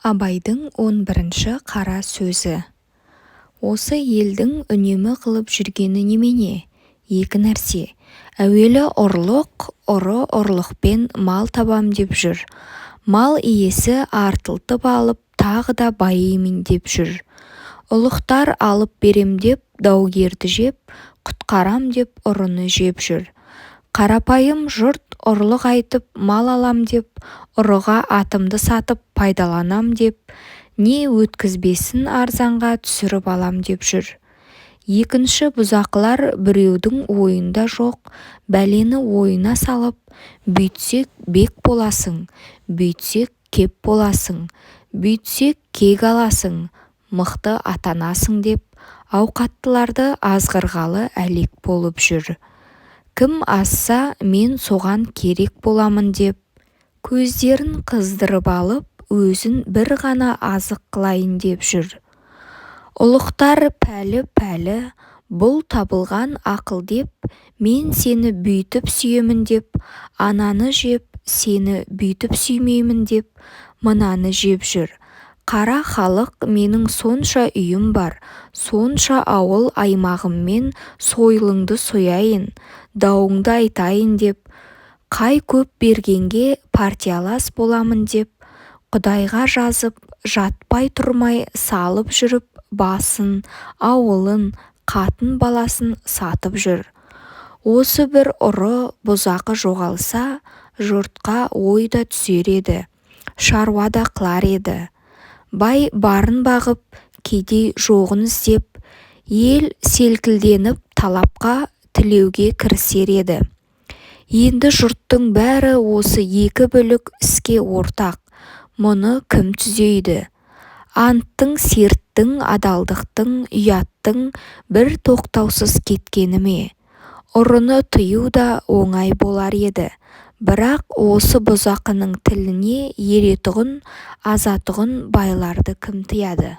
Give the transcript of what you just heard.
Абайдың 11-ші қара сөзі. Осы елдің үнемі қылып жүргені немене? Екі нәрсе: әуелі ұрлық, ұры ұрлықпен мал табам деп жүр, мал иесі артылтып алып тағы да байимын деп жүр. Ұлықтар алып берем деп даугерді жеп, құтқарам деп ұрыны жеп жүр. Қарапайым жұрт ұрлық айтып мал алам деп, ұрыға атымды сатып пайдаланам деп, не өткізбесін арзанға түсіріп алам деп жүр. Екінші бұзақылар біреудің ойында жоқ бәлені ойына салып, бүйтсек бек боласың, бүйтсек кеп боласың, бүйтсек кек аласың, мықты атанасың деп, ауқаттыларды азғырғалы әлек болып жүр. Кім азса, мен соған керек боламын деп, көздерін қыздырып алып, өзін бір ғана азық қылайын деп жүр. Ұлықтар пәлі-пәлі, бұл табылған ақыл деп, мен сені бүйтіп сүйемін деп, ананы жеп, сені бүйтіп сүймеймін деп, мынаны жеп жүр. Қара халық менің сонша үйім бар, сонша ауыл аймағыммен сойылыңды сояйын, дауыңды айтайын деп, қай көп бергенге партиялас боламын деп, Құдайға жазып, жатпай-тұрмай салып жүріп басын, ауылын, қатын-баласын сатып жүр. Осы бір ұры, бұзақы жоғалса, жұртқа ой да түсер еді, шаруа да қылар еді. Бай барын бағып, кедей жоғын іздеп, ел селкілденіп талапқа, тілеуге кірісер еді. Енді жұрттың бәрі осы екі бүлік іске ортақ, мұны кім түзейді? Анттың, серттің, адалдықтың, ұяттың бір тоқтаусыз кеткені ме? Ұрыны тыю да оңай болар еді, бірақ осы бұзақының тіліне еретұғын, азатұғын байларды кім тыяды?